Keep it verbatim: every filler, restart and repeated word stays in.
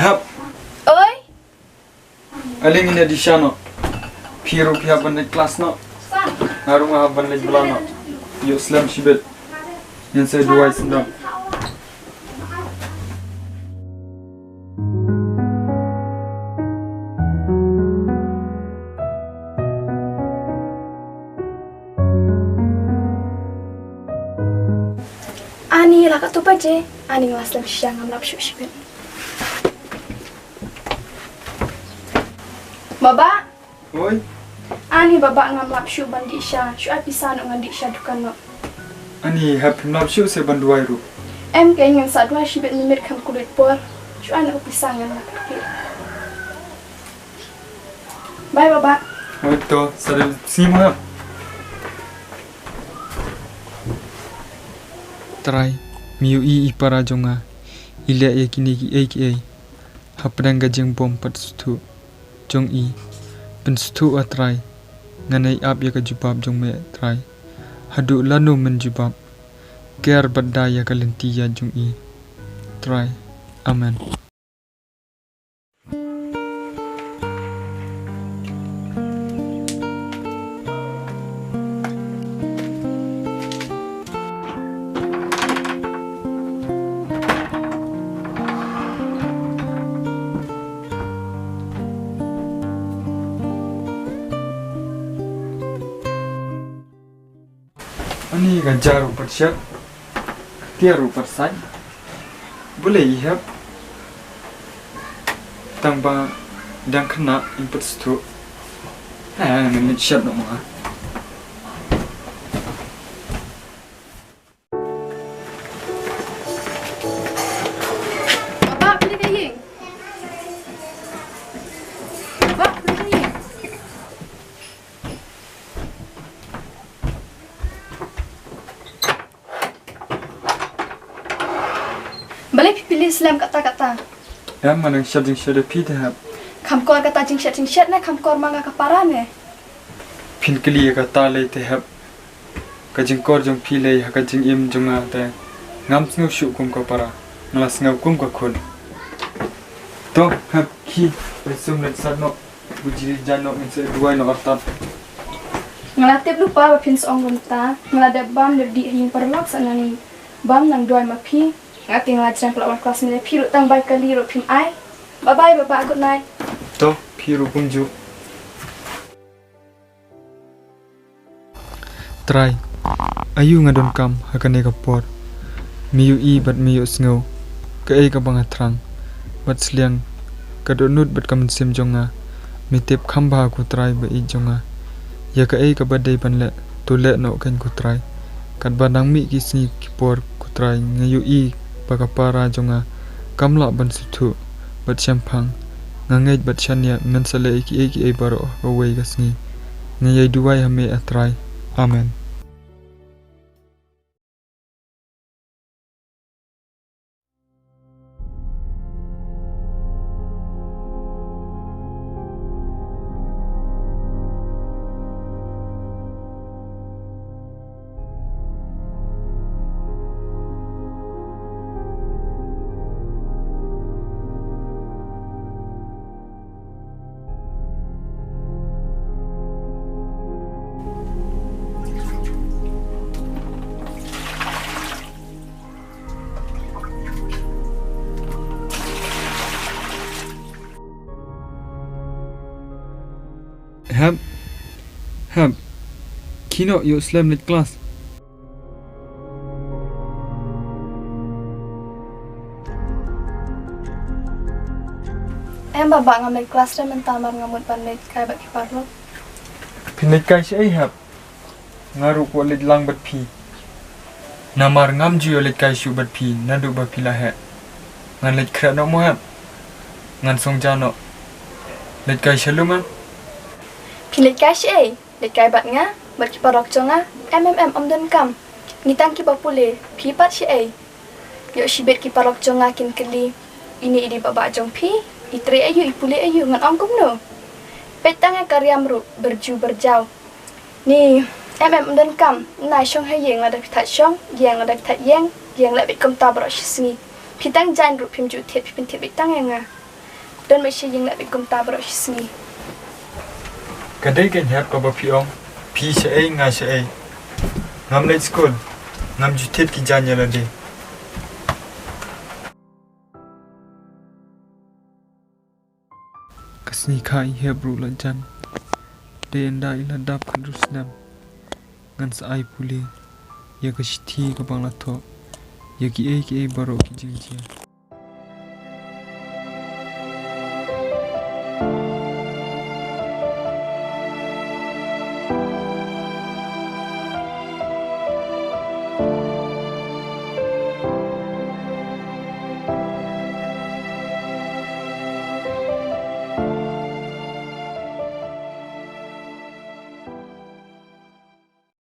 Hap. Oi. Ale ngin ïa dih sha noh. Phi ruh phi hap ban leit klas noh. Nga ruh nga hap ban leit bylla noh. Ïoh slem shibit. Ngin sa duwai sngewdang. Ani la katto baje, ani nga la slem shisha, ngam lap shuh shibit. Baba. Oi. Ani baba, ngam lap shuh ban dih sha, shu ai pisa noh ngan dih sha dukan noh. Ani hap, phim lap shuh se ban duwai ruh? Em, keiñ ngan sa duwai shibit, mynmiet kham kut por. Shu ai noh pisa ngan lap. Bye baba. Oi to, sa dei sngi mo hap. Trai, me ïohi i para jong nga i leh ïa kine kiei kiei hapdeng ka jingbym pat sngewthuh jong i. Pynsngewthuh ah Trai, ngan ïai ap ïa ka jubab jong me Trai. Haduh lano men jubab? Ker bad da ïa ka lynti ïaid jong i Trai. Amen. Ani ka ja ruh pat shet, ka tiar ruh pat sait. Balei i hep? Tang ba dang khynnah in pat sngewthuh. Ha, ngan leit shet noh ma. Baba, phi leit ïing. Baba, phi leit ïing. Balei phi pili slem katta katta? Em, nga dang shet jingshet ïa phi te hep. Kham kor kata jingshet jingshet ne kham kor ma nga ka para ne? Phin kylli ïa kata lei te hep. Ka jingkor jong phi lei ha ka jingim jong nga te ngam sngew shuh kum ka para, nga la sngew kum ka khun. To hep, khie, peit sum leit sat noh. Bujri jan noh, ngin sa duwai noh artat. Nga la tip lypa ba phin sa ong kumta. Nga la dep bam dep dih ha ïing paralok sa nang bam nang duwai ma phi. Nga te nga la jreng pla wan klas mele phi ruh tang bai kali ruh phim ai. Bye bye baba, good night. To, phi ruh kumjuh. Trai, aïu nga donkam ha kane ka por? Me ïohi bad me ïohsngew kaei kaba nga thrang bad sliang ka dohnud bad ka mynsiem jong nga. Me tip kham bha ko Trai ba ïeit jong nga. Ïa kaei kaba dei ban leh to leh noh kein ko Trai. Katba dang mih ki sngi ki por ko Trai, nga ïohi ba ka para jong nga kam lah ban sngewthuh bad shemphang. Nga ngeit bad shaniah men sa leh ïa kiei kiei baroh ha kawei ka sngi. Nga ïai duwai ha me ah Trai. Amen. Hep. Hep. Khie noh, ïoh slem leit klas. Em baba, ngam leit klas re mynta namar nga mut ban leit kai bad ki paralok. Phin leit kai shaei hep? Nga ruh kwah leit lang bad phi. Namar ngam ju ïoh leit kai shuh bad phi naduh ba phi la heh. Ngan leit khreh noh mo hep? Ngan song ja noh. Leit kai sha lum em? Phi leit kai shaei? Leit kai bad nga bad ki paralok jong nga? Em em em, ym donkam. Ngi tang kiba pule, phi pat shaei? Ïoh shibit ki paralok jong nga kin kylli, ine i dei baba jong phi? I trei aïu, i pule aïu? Ngan ong kumno? Peit tang ïa ka riam ruh byrju byrjaw. Ni, em em, ym donkam. Nai shong ha ïing lada phi thait shong, ïeng lada phi thait ïeng, ïeng leh beit kumta baroh shi sngi. Phi tang jaiñ ruh phim ju thied, phi pynthied beit tang ïa nga. Don ma shi ïing na bit kumta baroh shi sngi. Ka dei ka ñiad kaba phi ong, phi shaei nga shaei. Ngam leit skul, ngam ju thied ki jaiñ ïa lade. Ka sngi kha i hep ruh la jan. Dei ynda i la dap khatduh snem. Ngan sa ai pule ïa ka shithi kaba nga la thoh ïa kiei kiei baroh ki jingjia.